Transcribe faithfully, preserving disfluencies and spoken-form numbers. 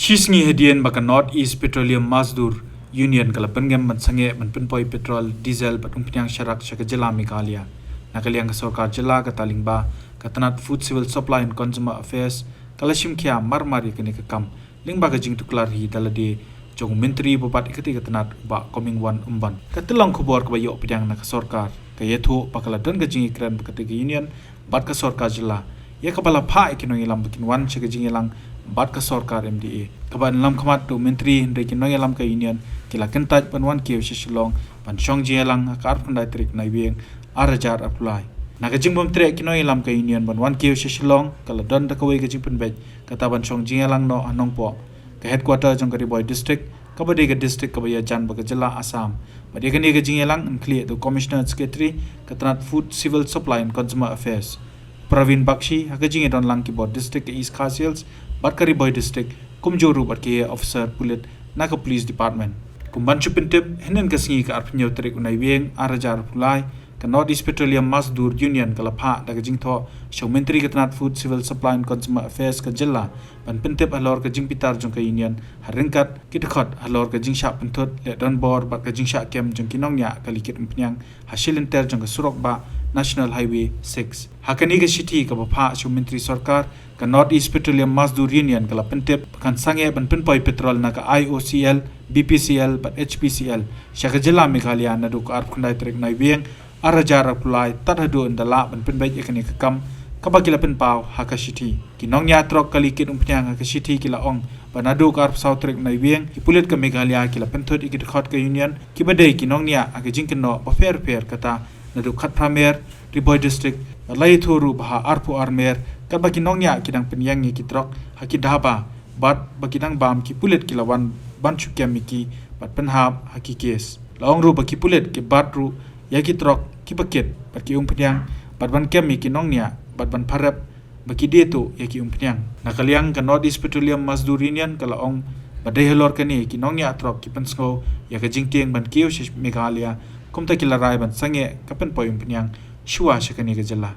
Shi sngi hadien ba ka North East Petroleum Mazdoor Union ka la pynngem ban sangeh ban pynpoi petrol, diesel bad umphniang sharak sha ka jylla Meghalaya, na ka liang ka sorkar jylla kata lyngba ka tnat Food, Civil Supply and Consumer Affairs ka la shim khia marmar ïa kane ka kam lyngba ka jingtuklar hi da lade jong u Myntri ba bat ïa katei ka tnat, u Bah Comingone Ymbon. Ka tyllong khubor kaba ïoh pdiang na ka sorkar ka ïathuh ba ka la don ka jingïakren bad katei ka union bad ka sorkar jylla ïa kaba la phah ïa ki nongïalam ba kin wan sha ka jingïalang bad ka sorkar M D A. Kaba ynlam khmat da u Myntri, hynrei ki nongïalam ka union ki la kyntait ban wan kiew sha Shillong ban shong jingïalang ha ka arphew khyndai tarik Naiwieng ar hajar arphew lai. Na ka jingbym treh ki nongïalam ka union ban wan kiew sha Shillong, ka la don da kawei ka jingpynbeit, kata ban shong jingïalang noh ha Nongpoh, ka headquarter jong ka Ri Bhoi District, kaba dei ka district kaba ïajan bad ka jylla Assam. Bad ïa kane ka jingïalang yn khlieh da u Commissioner Secretary ka tnat Food, Civil Supply and Consumer Affairs, Praveen Bakshi, ha ka jingïadonlang ki bor district ka East Khasi Hills bad ka Ri Bhoi District, kumjuh ruh bad ki officer pulit na ka Police Department. Kum ban shu pyntip, hynnin ka sngi ka arphew hynñiew tarik u Naiwieng ar hajar arphew lai, ka North East Petroleum Mazdoor Union ka la phah da ka jingthoh sha u Myntri ka tnat Food, Civil Supply and Consumer Affairs ka jylla ban pyntip halor ka jingbitar jong ka union ha ryngkat ki dkhot halor ka jingshah pynthut leh donbor bad ka jingshah kem jong ki nongñiah kali kit umphniang ha shilynter jong ka surok bah National Highway six. Ha kane ka shithi kaba phah sha u Myntri Sorkar, ka North East Petroleum Mazdoor Union ka la pyntip ba kan sangeh ban pynpoi petrol na ka I O C L, B P C L bad H P C L sha ka jylla Meghalaya naduh ka arphew khyndai tarik Naiwieng ar hajar arphew lai tad haduh ynda lah ban pynbeit ïa kane ka kam, kaba ki la pynpaw ha ka shithi. Ki nongñiah trok kali kit umphniang ha ka shithi ki la ong ba naduh ka arphew saw tarik Naiwieng, ki pulit ka Meghalaya ki la pynthut ïa ki dkhot ka union kiba dei ki nongñiah ha ka jingkynnoh bapher bapher, kata naduh khatphra mer Ri Bhoi District, bad la ïathuh ruh ba ha arphew ar mer, katba ki nongñiah ki dang pynïeng ïa ki trok ha ki dhaba bad ba ki dang bam, ki pulit ki la wan ban shu kem ïa ki bad pynhap ha ki case. La ong ruh ba ki pulit ki bat ruh ïa ki trok kiba kit bad ki umphniang bad ban kem ïa ki nongñiah bad ban pharep ba ki die tuh ïa ki umphniang. Na ka liang ka North East Petroleum Mazdoor Union ka la ong ba dei halor kane ki nongñiah trok ki pynsngew ïa ka jingtieng ban kiew sha Meghalaya, kumta ki la rai ban sangeh ka pynpoi umphniang shuwa sha kane ka jylla.